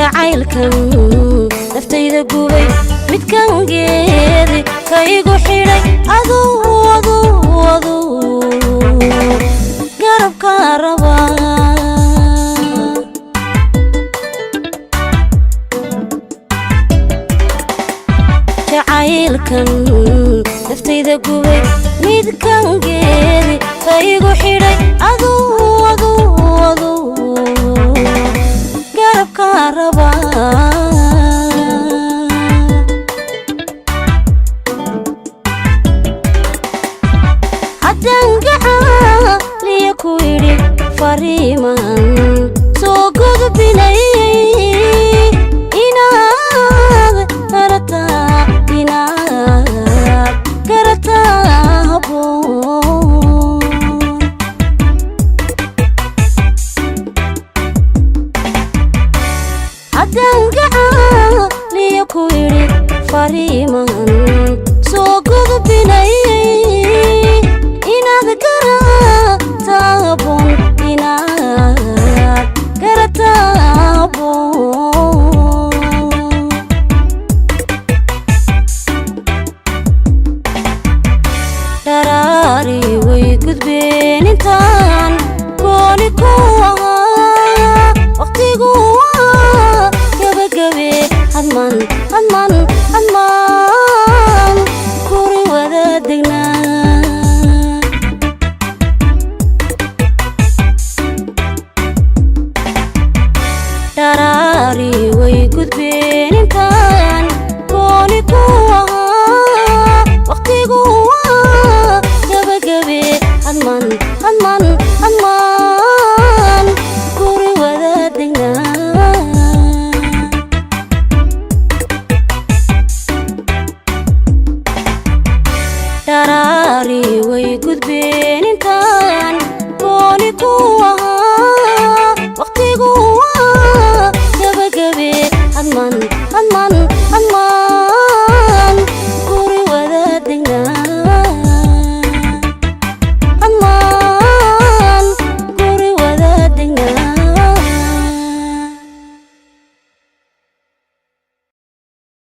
Jacaylkan naftayda gubay, midkan geedi ka igu xidhay, aduu aduu aduu garabka rabaa. Jacaylkan naftayda gubay, midkan geedi ka igu xidhay, aduu aduu aduu garabka rabaa. Haddaan gacaaliya ku idhi fariiman soo gudbinayay, inaad garataa, inaad garataa habboon. Haddaan gacaaliya ku idhi fariiman soo gudbinayay, inaad garataa habboon, inaad garataa habboon. Dharaari way gudbeen intaan gooni ku ahaa, waqtigu waa gabagabe, hadman hadman hadmaan kuri wada degnaa. Dharaari way gudbeen intaan gooni ku ahaa, waqtigu waa gabagabe, hadman hadman hadmaan guri wada degnaa. Dharaari way gudbeen intaan gooni ku ahaa.